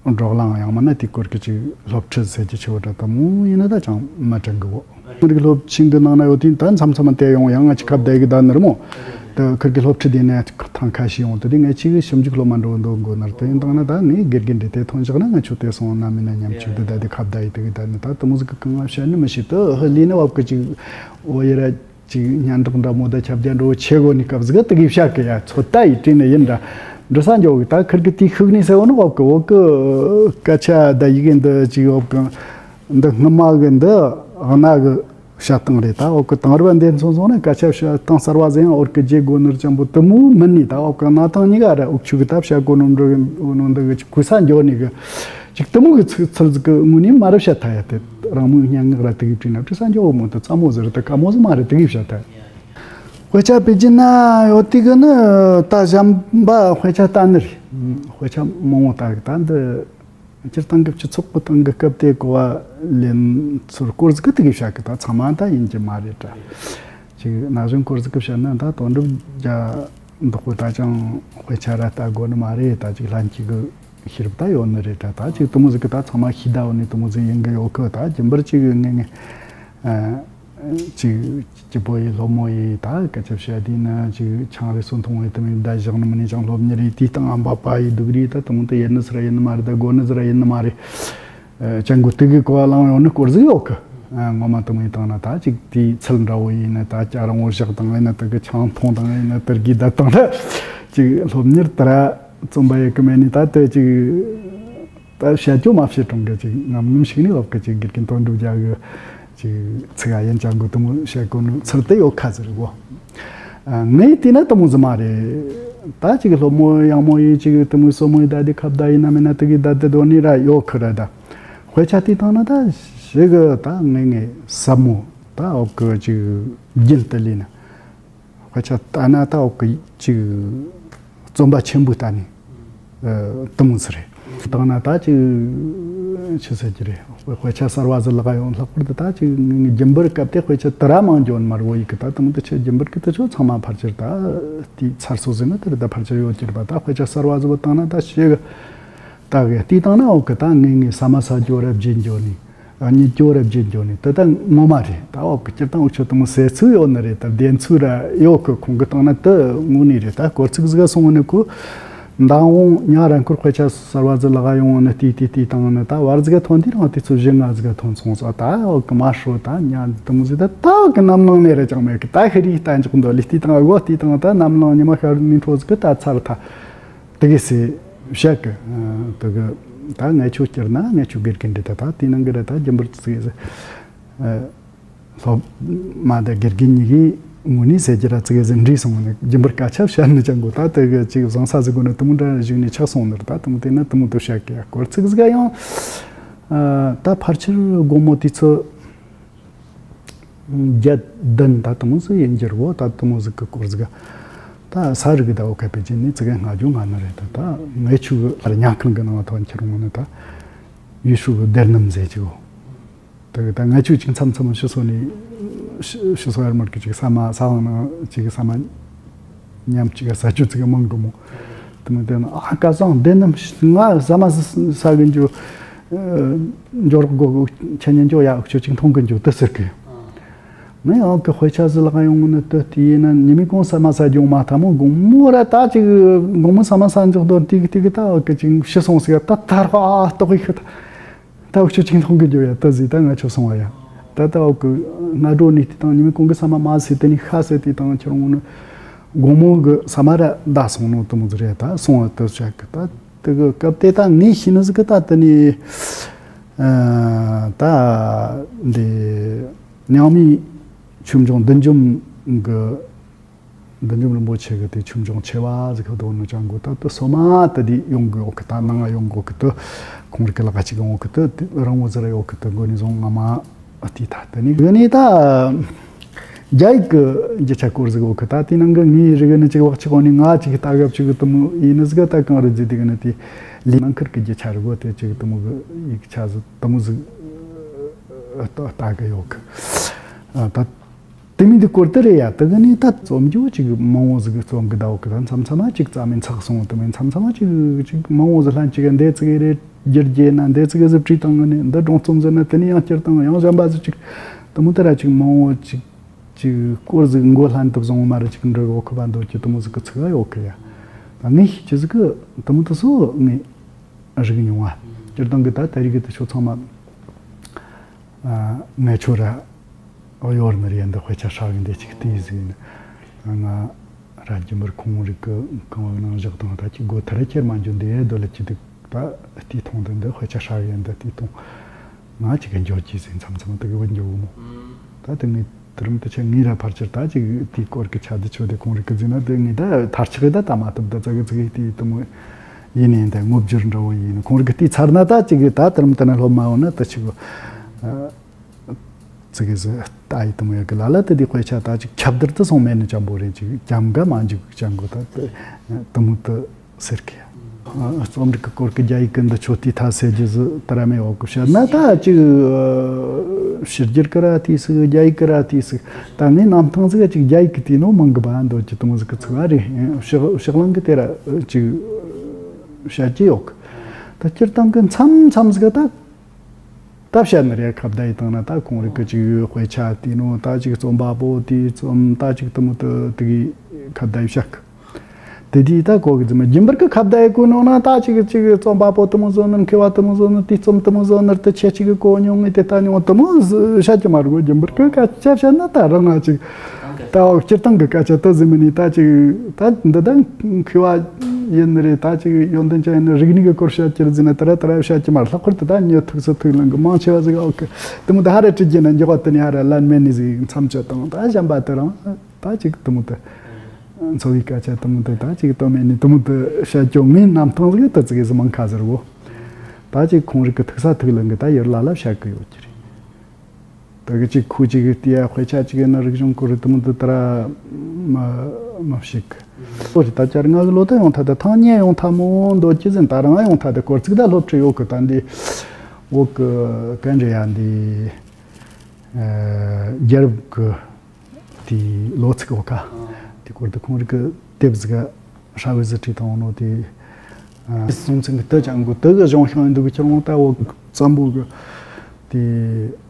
བགྲོ་གླེང་ཡང་མིན་ན་དེ་སྐོར་གྱི་ཅིག་སློབ་ཁྲིད་ཟེར་གྱི་ཆེ་བ་འདྲ་དུ་མོ་ཡིན་ན་ད་ཅང་མ་དྲན་གི་བོ། མི་རིགས་སློབ་ཆེན་གྱི་ནང་ན་ཡོད་དུས་ད་མཚམས་མཚམས་དེ་ཡོང་ཡང་ང་ཅིག་ཁ་བརྡ་གི་ད་ནི་ར་མོ། ད་ཁུར་གི་སློབ་ཁྲིད་དེ་ནས་ཐང་ཁ་ཤས་ཡོང་དུས་དེ་ངས་ཅིག་ཞིབ་འཇུག་སློབ་མ་འགྲོ་འདོད་དགོ་ནར་དེ་ཡིན་དང་ན་ད་ངས་དགེ་རྒན་འདྲི་དེ་ཐོན་བཞག་ན་ང་ཆོ་དེ་སོང་ན་མིན་ན་ཉམས་ཆུང་དུ་ད་དེ་ཁ་བརྡ་ཡི་དེ་གི་ད་ནི་ད་དུ་མོ་ཟིག་གི་གང་ང་བཤད་ནི་མི་ཤེས། ད་ཧི་ལི་ནི་བབ་གི་ཅིག་འོ་ཡི་ར། ཅིག་སྙན་གྲགས་འདྲ་མོ་དང་ཁྱབ་རྒྱ་འགྲོ་ཆེ་གོ་ནི་སྐབས་ཟིག་དེ་གི་བཤད་གི་ཡ། ཚོད་ལྟ་ཡི་བྲིས་ནི་ཡིན་འདྲ། འབྲི་ས་འཇོག་གི་ད་ཁུར་གི་དེ་ཤུགས་ནི་ཟེར་བ་ནི་བབ་གི་བོད་གི་སྐད་ཆ་ད་ཡི་གེ་འདི་ཅིག་བབ་གི་འདི་སྔ་མ་གི་འདི་གནའ་གི་བཤད་སྟངས་རེད། ད་བབ་གི་དེང་རབས་འདི་མཚོན་སོང་ན་སྐད་ཆ་བཤད་སྟངས་གསར་བ་ཟེར་ཡང་བོད་གི་རྗེ་སྒོ་ནོར་ཅན་པོ་དུ་མོ་མིན་ནི། ད་བབ་གི་གནའ་དང་གཉིས་ཀ་ར་འུག་ཆུ་གི་ད་བཤད་གོ་ནོ་འབྲི་གི་ནོ་འདི་གི་ཅིག་གོ་ས་འཇོག་ནི་གི་ཅིག་དུ་མོ་གི་ཚིག་ཚུལ་ཟིག་གི་ངོས་ནས་མ་རབས་བཤད་ཐ་ཡ། དེ་རང་མོས་སྙན་ངག་ར་དེ་གི་བྲིས་ན་བྲིས་ས་འཇོག་མོ་དེ་ཙམ་མོ་ཟིག་རེད། དེ་དཀའ་མོ་ཟིག་མ་རེད། དེ་གི་བཤད་ཐ་ཡ། དཔེ་ཆ་དཔེ་རྒྱུན་ན་ཡོད་དུས་གི་ནི་ད་གཞན་པ་དཔེ་ཆ་ལྟ་ནི་རེད། དཔེ་ཆ་མང་བོ་ལྟ་གི་ད་འདི་སྤྱིར་བཏང་གི་སྤྱི་ཚོགས་ཀྱི་སྟེང་གི་སྐབས་དེ་གོ་བ་ལེན་ཚུལ་སྐོར་ཟིག་གི་དེ་གི་བཤད་གི། ད་ཚང་མ་ད་ཡིན་གྱི་མ་རེད་དྲ། ཅིག་ན་གཞོན་སྐོར་ཟིག་གི་བཤད་ན་ད་དོན་གྲུབ་རྒྱ་འདོགས་པོ་ད་ཅང་དཔེ་ཆ་ར་ལྟ་དགོས་ནི་མ་རེད། ད་ཅིག་ལྷན་སྐྱེས་གི་ ཤེས་རབ་ད་ཡོད་ནི་རེད་ད། ད་ཅིག་དེ་མོ་ཟིག་གི་ད་ཚང་མ་ཤེས་ད་ཡོད་ནི་དེ་མོ་ཟིག་ཡིན་གི་ཡོད་གི། ད་རྒྱུན་པར་ཅིག་ངེས་ངེས་ཨ་ཅིག་སྐྱིད་པོ་ཡི་སློབ་མོ་ཡི་ད་སྐད་ཆ་བཤད་དུས་ན་ཅིག་ཆང་རེ་སོ་འཐུང་བའི་དེ་མོ་ད་བཞག་ནི་མིན་ནི་ཅང་སློབ་གཉེར་ཡི་དེའི་སྟེང་ཨ་འབབ་པ་ཡི་སྡུག་རི་ད་དེ་མོ་དེ་ཡིན་ནི་ཟིག་ར་ཡིན་ནི་མ་རེད། ད་དགོས་ནི་ཟིག་ར་ཡིན་ནི་མ་རེད། ཅང་གོ་དུ་གི་གོ་བ་ལང་ཡོང་ནི་སྐོར་ཟིག་ཡོད་གི། ངོ་མ་དེ་མོ་ཡི་སྟེང་ན་ད་ཅིག་དེའི་ཚུལ་འདྲ་བོ་ཡིན་ན་ད་ཅ་རང་བོ་བཞག་དང་ཡིན་ན་དེ་གི་ཆང་འཐུང་དང་ཡིན་ན་དེར་གི་ད་དང་ད་ཅིག་སློབ་གཉེར་དེ་ར་རྩོམ་པ་ཡི་གི་མེད་ནི་ད་དེ་ཅིག་ད་བཤད་རྒྱུ་མ་བཤད་གྲོང་གི་ཅིག་ངམ་ངམ་ཞིག་ནི་ལོག་གི་ཅིག་དགེ་རྒན་དོན་གྲུབ་རྒྱལ་གི་ཅིག་ཚིག་ཨ་ཡན་ཅང་གི་དེ་མོ་བཤད་གོ་ནི་ཚུལ་དེ་ཡོད་ཁ་ཟེར་གོ། ངའི་དེ་ན་དེ་མོ་ཟིག་མ་རེད། ད་ཅིག་སློབ་མོ་ཡག་མོ་ཡི་ཅིག་དེ་མོ་སོ་མོ་ཡི་ད་དེ་ཁ་བརྡ་ཡིན་ན་མིན་ན་དེ་གི་ད་དེ་དོ་ནི་ར་ཡོད་ཁི་ར་ད། དཔེ་ཆ་དེ་བཏང་ན་ད་ཞེ་གི་ད་ངེས་ངེས་ཟབ་མོ་ད་འོག་གི་ཅིག་རྒྱུན་དུ་ལས་ན། དཔེ་ཆ་ལྟ་ན་ད་འོག་གི་ཅིག་རྩོམ་པ་ཆེན་པོ་ལྟ་ནི་ཨ་དེ་མོ་ཟིག་རེད། བཏང་ན་ད་ཅིག་ཆི་ཟེར་གྱི་རེད། དཔེ་དཔེ་ཆ་གསར་བ་ཟིག་ལག་ཡོང་ལྷག་པར་དུ་ད་ཅིག་ངེས་ངེས་རྒྱུན་པར་སྐབས་དེ་དཔེ་ཆ་དེ་ར་མང་འཇོན་མར་བོ་ཡི་གི་ད་དེ་མོ་དེ་ཆེ་རྒྱུན་པར་གི་དེ་ཆོ་ཚང་མ་ཕལ་ཆེར་ད་དེའི་ཚར་སོ་ཟིག་ན་དེ་ར་ད་ཕལ་ཆེར་ཡོད་ཀྱི་རེད་པ། ད་དཔེ་ཆ་གསར་བ་ཟིག་བོ་བཏང་ན་ད་ཞེ་གི་ད་གི་དེ་བཏང་ན་འོག་གི་ད་ངེས་ངེས་ཟ་མ་ཟ་རྒྱུ་ར་བརྗེད་འགྱོ་ནི། ཨ་ཉིད་སྐྱོ་རབ་བརྗེད་འགྱོ་ནི་དེ་ད་ངོ་མ་རེད། ད་འོག་གི་སྤྱིར་བཏང་འུ་ཆོ་དེ་མོ་ཟེར་ཚུལ་ཡོད་ནི་རེད། ད་བདེན་ཚུལ་ར་ཡོད་གི། ཁོང་གི་སྟེང་ན་དེ་དངོས་གནས་རེད། ད་སྐོར་ཚིག་ཟིག་སོང་ནི་ཁོ་མདང་དགོང་ཉ་རང་ཁུར་དཔེ་ཆ་གསར་བ་ཟིག་ལག་ཡོང་ནི་དེ་དེ་དེ་བཏང་ནི་ད་བར་ཟིག་ཐོན་དུས་རང་དུས་ཚོད་བཞི་ལྔ་ཟིག་ཐོན་སོང་ས། ད་འོག་གི་མ་ཧྲོ་ད་ཉ་དེ་མོ་ཟིག་ད་ད་འོག་གི་རྣམ་སྣང་ནས་ར་ཅང་མེད་གི། ད་ཤི་རིའི་ལྟ་འཇོག་འདོད་ལི་དེ་དང་འོག་དེ་དང་ད་རྣམ་སྣང་ཉི་མ་ཤར་ནི་འཕྲོ་ཟིག་གི་ད་ཚར་ད། དེ་གི་སེ་བཤད་གི། དེ་གི་ད་ངས་ཆོ་སྐྱུར་ན་ངས་ཆོ་དགེ་རྒན་འདྲི་ད་ད་དེ་ནང་གི་ར་ད་རྒྱུན་པར་ཙི་གི་སེ་སློབ་མ་ད་དགེ་རྒན་གཉིས་གི་ངོ་ནས་ཟེར་གྱི་ར་ཙི་གི་སེ་འདྲི་སོང་ནས་རྒྱུན་པར་སྐད་ཆ་བཤད་ནི་ཅང་གོ། ད་དེ་གི་ཅིག་བཟང་ས་ཟིག་གོ་ནི་དེ་མོ་འདྲ་བཞུགས་ནས་ཆགས་སོང་ནི་ར། ད་དེ་མོ་དེ་ན་དེ་མོ་དུ་བཤད་གི་སྐོར་ཚིག་ཟིག་ཡང་ད་ཕལ་ཆེར་དགོང་མོ་དུས་ཚོད། བརྒྱད་བདུན་ད་དེ་མོ་ཟིག་ཡིན་རྒྱུ་རེད་བོ། ད་དེ་མོ་ཟིག་གི་སྐོར་ཟིག་ད་ས་རི་གི་ཟླ་བོ་ཁ་པའི་རྗེས་ནས་ཙི་གེ་སྔ་རྒྱུ་ང་ནི་རེད། ད་ད་ངའི་ཆུ་གི་ལར་ཉག་ཁང་གི་ནང་ཐོན་ཁྱེར་འོང་ནི་ད་ཡུལ་ཤུལ་གི་སྡེར་སྣུམ་ཟེར་གྱི་བོ། དེ་གི་ད་ངའི་ཆུ་ཅིག་མཚམས་མཚམས་ཕྱི་སོ་ནས་ཕྱི་སོ་ཡར་མར་གི་ཅིག་ས་མ་ས་བང་ནང་ཅིག་གི་ས་མ། ཉམས་ཅིག་ས་ཆུ་ཙི་གེ་མང་གི་མོ། དེ་མོ་དེ་ན་ཨ་ཀ་སང་འདི་ནམ་ང་ཟ་མ་ཟ་གི་འཇུ། འཇོ་རོགས་གོ་ཁྱེད་ཉན་འཇོ་ཡ་ཁྱོད་ཅིག་མཐོང་གི་འཇུ་དེ་ཟེར་གི། ནི་ཨང་གི་དཔེ་ཆ་ཟི་ལག་ཡོང་ནི་དེ་དེ་ཡིན་ན་ཉི་མའི་གོང་ཟ་མ་ཟ་རྒྱུ་མ་ཐ་མོ་དགོང་མོ་ར་ད་ཅིག་དགོང་མོ་ཟ་མ་ཟ་འཇོག་དོན་ཏིག་ཏིག་ད་ཨ་ཀི་ཅིག་ཤི་སོང་ཟིག་ད་ཐར་ཧ་ཏོག་གི་ཤི་ད། ད་འུ་ཆོ་ཅིག་མཐོང་གི་འགྱོ་ཡ་ད་ཟིག་ད་ང་ཆོ་སོང་བ་ཡ། ད་ད་འོག་གི་སྔ་དྲོ་ནས་དེ་དང་ཉི་མའི་གོང་གི་ས་མ་མ་ཟིག་དེ་ནས་ཤ་ཟེར་དེ་དང་ཁྱེར་འོང་ནི་དགོང་མོ་གི་ས་མ་ར་ད་སོང་ནོ་དེ་མོ་ཟིག་རེད། ད་སོང་བ་ད་བཤད་གི་ད་དེ་གི་སྐབས་དེ་ད་ངས་ཤེས་ནི་ཟིག་གི་ད་དེ་ནས་ད་འདི་ཉང་མི་ཆོས་འབྱུང་བདུད་འཇོམས་གི་བདུད་འཇོམས་རིན་པོ་ཆེ་གི་དེ་ཆོས་འབྱུང་ཆེ་བ་ཟིག་གི་དོན་ནི་ཅང་གོ་ད་དུ་སོ་མ་ད་དེ་ཡོང་གི་ཡོད་གི། ད་ནང་ང་ཡོང་གོ་གི་དུ་ཁོང་རིག་གི་ལག་ཅིག་ཡོང་གི་དུ་རང་བོ་ཟེར་ཡོད་གི་དུ་མགོ་ནས་བཟུང་ང་མ་ཨ་ཏི་ད་དེ་ནི་གི་ནི་ད་རྒྱ་ཡིག་གི་རྒྱུ་ཆ་སྐོར་ཟིག་ཡོད་གི། ད་དེ་ནང་གི་ངའི་རིག་གི་ནི་ཅིག་བག་ཆགས་ནི་ང་ཅིག་ལྟ་གབ་ཅིག་གི་དུ་མོ་ཡིན་ནི་ཟིག་ད་གང་རེད་ཟིག་དེ་གི་ནི་དེ་ལི་ནང་ཁུར་གི་རྒྱུ་ཆ་རིག་གོ་དེ་ཅིག་དུ་མོ་གི་ཡིག་ཆ་ཟིག་དུ་མོ་ཟིག་ལྟ་གི་ཡོད་གི། ད། དེ་མིན་དེ་སྐོར་དེ་རེད་ཡ། དེ་གི་ནི་ད་རྩོམ་རྒྱུ་ཅིག་མང་བོ་ཟིག་རྩོམ་གི་ད་འོག་གི་ད་མཚམས་མཚམས་མ་ཅིག་རྩ་མེད་ཚག་སོང་། དེ་མིན་མཚམས་མཚམས་མ་ཅིག་ཅིག་མང་བོ་ཟིག་ལྷན་ཅིག་འདི་ཙི་གེ་རེད་བསྒྱུར་རྒྱུ་ན་འདི་ཙི་གེ་ཟིག་བྲིས་བཏང་གི་ནི་འདི་སྒྲུང་རྩོམ་ཟེར་ན་དེ་ནི་ཡང་བསྐྱུར་བཏང་ཡང་གཞན་པ་ཟིག་ཅིག་དེ་མོ་དེ་ར་ཅིག་མང་བོ་ཅིག་ཅིག་སྐོར་ཟིག་མགོ་ལྷན་དུ་བཟུང་མ་རེད། ཅིག་འབྲི་གི་འོག་གི་བ་འདོད་ཀྱི་དེ་མོ་ཟིག་གི་ཚིག་ག་ཡོད་གི་ཡ། ད་ངས་ཤེས་ཀྱི་ཟིག་གི་དེ་མོ་དེ་སོ་ངས་རིག་མྱོང་བ། སྤྱིར་བཏང་གི་ད་ད་རིག་གི་དེ་ཆོ་ཚང་མ། ཨ་ངས་ཆོ་ར་ཨོ་ཡོར་མི་རེད་འདི་དཔེ་ཆ་ཧྲ་གི་འདི་ཅིག་ལྟོས་ཟིན། ང་ར་རྒྱུན་པར་ཁོང་རིག་གི་གང་བ་ནང་བཞག་དང་ད་ཅིག་སྒོ་ཐ་ར་ཁྱེར་མ་འཇོན་འདི་ཨེ་དོ་ལ་ཅི་འདུག་ད་ལྟོས་ཐོང་འདི་འདི་དཔེ་ཆ་ཧྲ་གི་འདི་ལྟོས་ཐོང་། ང་ཅིག་གི་འཇོ་ཅི་ཟིན་མཚམས་མཚམས་དེ་གི་བུ་འཇོ་མོ། ད་དེ་ངས་དུ་རིམ་དུ་ཆེ་ངས་ར་ཕར་ཆེར་ད་ཅིག་དེའི་སྐོར་གི་ཆ་དེ་ཆོ་དེ་ཁོང་རིག་གི་ཟིན་ན་དེ་ངས་ད་ཐར་ཆག་གི་ད་ད་མ་ཐུབ་ད་ཙ་གི་ཙི་གི་དེ་དུ་མོ་ཡིན་ནས་འདི་ངོ་བསྒྱུར་འདྲ་བོ་ཡིན། ཁོང་རིག་གི་དེ་ཚར་ན་ད་ཅིག་གི་ད་དུ་རིམ་དུ་ན་སློབ་མ་འོ་ན་ད་ཅིག་གི་ཙི་གི་ཟི་ལྟ་ཡི་དུ་མོ་ཡ་གི་ལ་ལ་དེ་དེ་དཔེ་ཆ་ད་ཅིག་ཁྱབ་བརྡལ་དུ་སོང་མེད་ནི་ཅང་པོ་རེད། ཅིག་ཀྱམ་ག་མ་འཇུག་ཅང་གོ་ད་དུ་དུ་མོ་དུ་ཟེར་གི། རྩོམ་རིག་གི་སྐོར་གི་རྒྱ་ཡིག་གི་འདི་ཆོ་དེ་ཐ་སེ་རྒྱུ་ཟི་ད་ར་མེ་འོག་གི་བཤད་ན་ད་ཅིག་ཕྱི་རྒྱལ་གི་ར་དེ་སི་རྒྱ་ཡིག་གི་ར་དེ་སི་ད་ངས་རྣམ་ཐང་ཟིག་ཅིག་རྒྱ་ཡིག་གི་དེ་ནོ་མང་གི་བ་འདོད་ཀྱི་དུ་མོ་ཟིག་གི་ཚིག་བ་རེད། ཕྱི་ཕྱི་གླིང་གི་དེ་ར་ཅིག་བཤད་ཀྱི་ཡོད་གི། ད་སྤྱིར་བཏང་གི་མཚམས་མཚམས་ཟིག་ད། ད་བཤད་ནི་རེད། ཁ་བརྡ་ཡི་སྟེང་ན་ད་ཁོང་རིག་གི་ཅིག་ཡོད། དཔེ་ཆ་དེ་ནོ་ད་ཅིག་རྩོམ་པ་པོ་དེའི་རྩོམ་ད་ཅིག་དུ་མོ་དུ་དུ་གི་ཁ་བརྡ་ཡི་བཤད་གི། དེ་དུས་ད་གོ་གི་ཙི་མ་རྒྱུན་པར་གི་ཁ་བརྡ་ཡི་གོ་ནོ་ན་ད་ཅིག་ཅིག་རྩོམ་པ་པོ་དུ་མོ་བཟོ་ནི། མཁས་པ་དུ་མོ་བཟོ་ནི། དེའི་རྩོམ་དུ་མོ་བཟོ་ནི། དེ་ཁྱེད་ཅིག་གི་གོ་མྱོང་ངི་དེ་ལྟ་མྱོང་དུ་མོ་བཤད་ཀྱི་མ་རེད་གོ། རྒྱུན་པར་གི་སྐད་ཆ་བཤད་ན་ད་རང་ང་ཅིག་ད་འོ་སྤྱིར་བཏང་གི་སྐད་ཆ་ད་ཟིན་མི་ནི་ད་ཅིག་ད་འདི་ད་མཁས་པ་ཡིན་ནི་རེད། ད་ཅིག་ཡོན་ཏན་ཅན་ཡིན་ནི། རིག་གནས་གི་སྐོར་བཤད་རྒྱུ་ཟིན་ན་དེ་ར་དེ་ར་བཤད་ཀྱི་མ་རེད། ལྷག་པར་དུ་ད་ཉི་ཐུག་སུ་ཐུག་ལང་གི་མང་ཆེ་བ་ཟིག་ཨོ་ཀེ་དེ་མོ་ད་ཧ་ར་ཁྲིད་རྒྱུ་ན་མགྱོགས་པ་དེ་ནི་ཧ་ར་ལན་མེད་ནི་ཟིག་མཚམས་གཅོད་དང་ད་གཞན་པ་དེ་རང་ད་ཅིག་དེ་མོ་དེ་འཚོ་བའི་སྐད་ཆ་དེ་མོ་དེ་ད་ཅིག་དོན་མེད་ནི་དེ་མོ་དེ་བཤད་རྒྱུ་ངའི་རྣམ་ཐང་ཟིག་ད་ཙི་གེ་ཟིག་མང་ཁ་ཟེར་གོ། ད་ཅིག་ཁོང་རིག་གི་ཐུག་ས་ཐུག་ལང་གི་ད་ཡུལ་ལ་ལ་བཤད་གི་ཡོད་ཀྱི་རེད། ད་གི་ཅིག་ཁུ་ཅིག་གི་ལྟས་དཔེ་ཆ་ཅིག་ཡིན་ན་རིག་གཞུང་སྐོར་རི་དུ་མོ་དུ་ད་ར་མ་མ་ཞིག་ལོ་རི་ད་ཅར་ང་གི་ལོ་ད་ཡོང་ཐ་ད་ཐང་ཉེ་ཡོང་ཐ་མོ་འདོད་ཀྱི་ཟིན། ད་རང་ཡོང་ཐ་ད་སྐོར་ཚིག་ད་སློབ་ཁྲིད་ཡོད་གི། ད་འདི་འོག་གི་གན་རེ་ཡ་འདི་རྒྱལ་རབས་གི་དེ་ལོ་ཚིག་འོག་ག་དེ་སྐོར་དུ་ཁོང་རིག་གི་དེབ་ཟིག་ཧྲ་བི་ཟི་ཁྲི་དང་ནོ་དེ། སྲོང་བཙན་གི་དུ་ཅང་གི་དུ་གི་གཞུང་ཤིང་འདུག་ཁྱེད་རང་ད་འོ་བཙན་པོ་གི་དེ་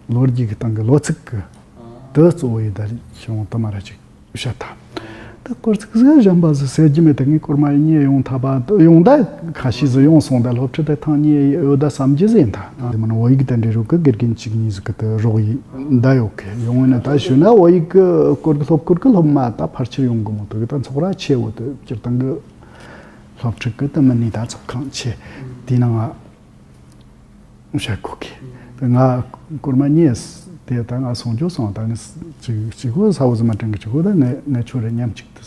ལོ་རྒྱུས་ཀྱི་སྟེང་གི་ལོ་ཚིགས་ཀྱི་དུ་གཙོ་བོ་ཡི་ད་ཤོང་དུ་མ་ར་ཅིག་བཤད་ཐལ། ད་སྐོར་ཚིག་ཟིག་གཞན་པ་ཟིག་ཟེར་རྒྱུ་མེད། ད་ངས་སྐོར་མ་ཡིན་ཡོང་ཐ་པ་ཡོང་ད་ཁ་ཤས་ཟིག་ཡོང་སོང་། ད་སློབ་ཁྲིད་ད་ཐང་ཉེ་ཡོད་ད་བསམ་རྒྱུ་ཟིག་ཡིན། ད་དེ་མིན་བོད་ཡིག་དང་འབྲེལ་རོགས་ཀྱི་དགེ་རྒན་གཅིག་གཉིས་ཟིག་གི་ད་རོགས་ཡིན་ད་ཡོད་གི། ཡོང་ཡིན་ན་ད་ཞུ་ན་བོད་ཡིག་གི་སྐོར་གི་སློབ་སྐོར་གི་སློབ་མ་ད་ཕལ་ཆེར་ཡོང་གི་མོ་དུ་གི་ད་ཚོགས་ར་ཆེ་བོ་དུ་སྤྱིར་བཏང་གི་སློབ་ཕྲུག་གི་དུ་མི་ནི་ད་ཚོགས་ཁང་ཆེ་དེའི་ནང་ང་བཤད་གོ་གི། དེ་ང་སྐོར་མ་གཉིས་དེ་ད་ང་སོང་འཇོག་སོང་། ད་ངས་ཅིག་ཅིག་གོ་ས་བོ་ཟི་མ་དྲན་གི་ཅིག་གོ་ད་ངས་ངས་ཁྱོད་རེ་མཉམ་ཅིག་ཏུ་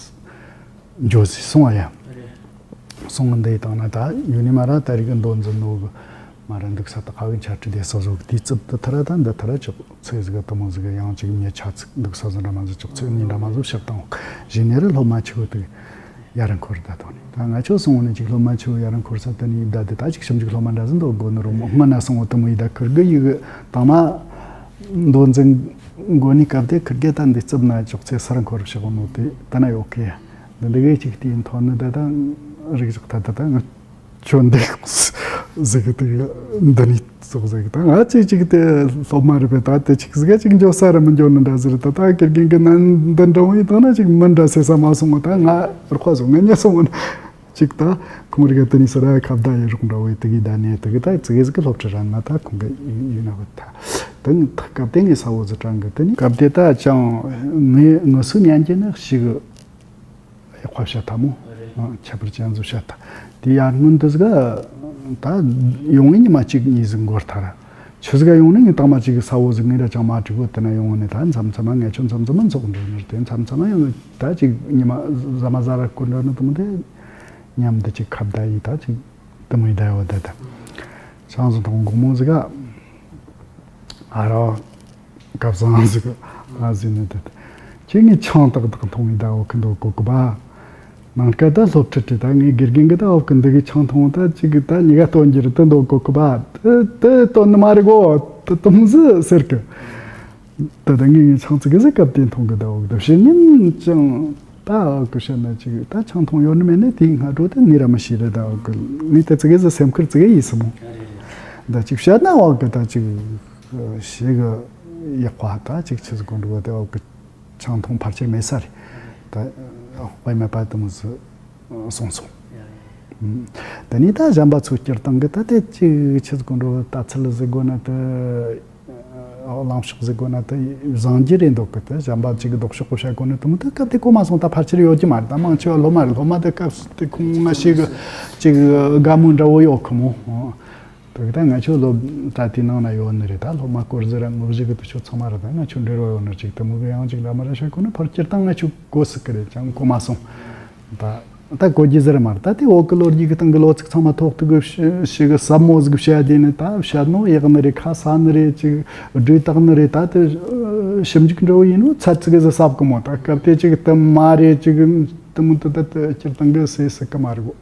འཇོག་ཟི་སོང་བ་ཡ། སོང་འདི་དང་ན་ད་ཡུ་ནི་མ་ར་ད་རིག་གི་མདོ་འཛིན་ནོ་གི་མ་ར་འདུག་ས་ད་ཁ་གི་ཆ་ཁྲི་དེ་ས་བཟོ་གི་དུས་ཚབ་ཏུ་ཐ་ར་ད་འདི་ཐ་ར་ཅོག་ཚོད་ཟིག་དུ་མོ་ཟིག་ཡང་ཅིག་ཉེ་ཆ་ཚིག་འདུག་ས་ཟིག་འདྲ་མ་ཟིག་ཅོག་ཚོད་གཉིས་འདྲ་མ་ཟིག་ཕྱིར་བཏང་། གཞི་ནས་ར་སློབ་མ་ཆེ་བོ་དུ་ཡ་ར་འཁོར་ད་དོ་ནི་ད་ང་ཆོ་སོང་ནས་ཅིག་སློབ་མ་ཆེ་བོ་ཡ་ར་འཁོར་ས་དུ་ནི་ཡིབ་ད་དེ་ད་ཅིག་ཞིབ་འཇུག་སློབ་མ་འདྲ་ཟིག་འདུག་དགོ་ནི་རུ་མོ་སྔ་ན་སོང་བོ་དུ་མོ་ཡི་ད་ཁུར་གི་ཡི་གི་དང་མ་མདོ་འཛིན་དགོ་ནི་སྐབས་དེ་ཁུར་གི་ད་འདི་རྩིབ་ན་ཅོག་ཚེ་སར་འཁོར་ཤག་མོ་དེ་ད་ན་ཡོད་གི། འདི་འདི་གི་ཅིག་དེ་ཐོན་ནི་ད་ད་རིག་ཟོག་ད་ད་ད་ང་། ཁྱོད་འདི་ཟིག་གི་དེ་འདི་ནི་ཙོག་ཟིག་ད་ང་ཅིག་ཅིག་དེ་སློབ་མ་རེད་པས། ད་དེ་ཅིག་ཟིག་ཅིག་འཇོག་ས་རེད་མི་འཇོག་ནི་འདྲ་ཟིག་རེད། ད་ད་དགེ་རྒན་གི་ནན་འདི་འདྲ་བོ་ཡིན་ད་ན་ཅིག་མི་འདྲ་ཟེར་ས་མ་སོང་བ། ད་ང་རོགས་པ་སོང་ངས་ཉལ་སོང་བ་ན་ཅིག་ད་ཁོང་རིག་དེ་ནི་ས་ར་ཁ་བརྡ་ཡི་རོགས་འདྲ་བོ་ཡི་དེ་གི་ད་ནས་དེ་གི་ད་ཙི་གེ་ཟིག་གི་སློབ་ཁྲིད་ར་ང་ད་ཁོང་གི་ཡིན་ན་བ་ད་དེ་ནི་ད་སྐབས་དེ་ངས་ས་བོ་ཟི་དྲང་གི་དེ་ནི་སྐབས་དེ་ད་ཅང་ངས་ངུ་སུ་ཉན་གྱི་ནི་ཞིག་གི་ཡག་པ་བཤད་ཐལ་མོ། རེད། ཨ། ཁྱད་པར་ཅན་ཟིག་བཤད་ཐལ། དེ་ཡར་སྔོན་དུ་ཟིག་ད་ཡོང་ངེ་ཉི་མ་གཅིག་གཉིས་ཟིག་འགོར་ཐལ། ཆུ་ཟིག་ཡོང་ནས་ངས་དང་མ་གཅིག་གི་ས་བོ་ཟིག་ངས་ར་ཅང་མ་དྲིས་གོ། དེ་ན་ཡོང་ནས་ད་མཚམས་མཚམས་མ་ངས་ཆོ་མཚམས་མཚམས་མ་འཚོགས་འགྲོ་ནི་རེད། དེ་མཚམས་མཚམས་མ་ཡང་ད་ཅིག་ཉི་མ་ཟ་མ་ཟ་ར་སྐོར་འགྲོ་ནི་དུ་མོ་དེ་མཉམ་དུ་ཅིག་ཁ་བརྡ་ཡི་ད་ཅིག་དུ་མོ་ཡི་ད་ཡོད་ད་ད་ཆང་ཟིག་འཐུང་དགོང་མོ་ཟིག་ག་ཨ་རོ། སྐབས་བཟང་ཟིག་ཨ་ཟིན་ནི་དེ། ཁྱེད་ངས་ཆང་ཏག་ཏག་འཐུང་ཡི་ད་འོ་ཁི་འདོད་གོ་གི་པ། ནང་སྐད་ད་སློབ་ཁྲིད་དེ་ད་ངས་དགེ་རྒན་གི་ད་འོ་ཁི་འདི་གི་ཆང་འཐུང་ད་ཅིག་གི་ད་ཉི་ག་སྟོན་རྒྱུ་རེད་དེ་འདོད་གོ་གི་པ། དེ་དེ་སྟོན་ནི་མ་རེད་གོ། དེ་དུམ་ཟི་ཟེར་གི། ད་ད་ངས་ངས་ཆང་ཙི་གི་ཟི་སྐབས་དེ་འཐུང་གི་ད་འོ་གི་ད་བཤད་ཉིན་ཅང་། ད་འོག་གི་བཤད་ན་ཅིག་ད་ཆང་འཐུང་ཡོད་ནི་མེད་ནི་དེའི་སྔ་དྲོ་དེ་ངས་ར་མི་ཤེས་རེད། ད་འོག་གི་ངས་ད་ཙི་གེ་ཟིག་སེམས་ཁུར་ཙི་གེ་ཡིས་སི་མོ། ད་ཅིག་བཤད་ན་འོག་གི་ད་ཅིག་ཞེ་གི་ཡག་པ་ད་ཅིག་ཆི་ཟིག་གོ་འགྲོ་བ། ད་འོག་གི་ཆང་འཐུང་ཕལ་ཆེར་མེད་ས་རེད། ད་དཔེ་མེད་པ་དུ་མོ་ཟིག་སོང་སོང་། ད་ནི་ད་གཞན་པ་ཚོ་སྤྱིར་བཏང་གི་ད་དེ་ཅིག་ཆི་ཟིག་གོ་འགྲོ་བ། ད་ཚི་ལི་ཟིག་གོ་ན་ད། ཨ། ལངས་ཕྱོགས་ཟིག་གོ་ན་དེ་བཟང་རྒྱུ་རེད་འདོད་གི། དེ་གཞན་པ་ཅིག་གི་ལྡོག་ཕྱོགས་གོ་བཤད་གོ་ནི་དུ་མོ་དེ་སྐབས་དེ་གོ་མ་སོང་། ད་ཕལ་ཆེར་ཡོད་ཀྱི་མ་རེད། ད་མང་ཆེ་བ་སློབ་མ་རེད། སློབ་མ་དེ་སྐབས་དེ་ཁོང་ང་ཞིག་གི་ཅིག་དགའ་མོས་འདྲ་བོ་ཡོད་ཁི་མོ། དེ་གི་ད་ང་ཆོ་སློབ་གྲྭ་དེའི་ནང་ན་ཡོད་ནི་རེད། ད་སློབ་མ་སྐོར་ཟིག་ར་ངོ་བཞི་གི་དུ་ཆོ་ཚང་མ་རེད། ད་ང་ཆོ་འབྲེལ་བ་ཡོད་ནི་ཅིག་དུ་མོ་གི་ཡང་ཅིག་འདྲ་མ་འདྲ་བཤད་གོ་ནི་ཕར་སྤྱིར་བཏང་ང་ཆོ་གོ་སྲིད་གི་རེད། ཅང་གོ་མ་སོང་། ད། ད་གོ་རྒྱུ་ཟེར་མ་རེད། ད་དེ་འོག་གི་ལོ་རྒྱུས་ཀྱི་སྟེང་གི་ལོ་ཚིགས་ཚང་མ་ཐོག་ཏུ་གི་ཞི་གི་ཟབ་མོ་ཟིག་བཤད་དེ་ནི་ད་བཤད་ནོ་ཡག་ནི་རེད། ཁ་ས་ནི་རེད། ཅིག་སྒྲོས་བཏགས་ནི་རེད། ད་དེ་ཞིབ་འཇུག་འདྲ་བོ་ཡིན་ནོ་ཚད་ཙི་གི་ཟིག་ཟབ་གི་མོ། ད་སྐབས་དེ་ཅིག་དུ་མ་རེད། ཅིག་དུ་མོ་དུ་ད་དེ་སྤྱིར་བཏང་གི་སེ་སི་གི་མ་རེད་གོ།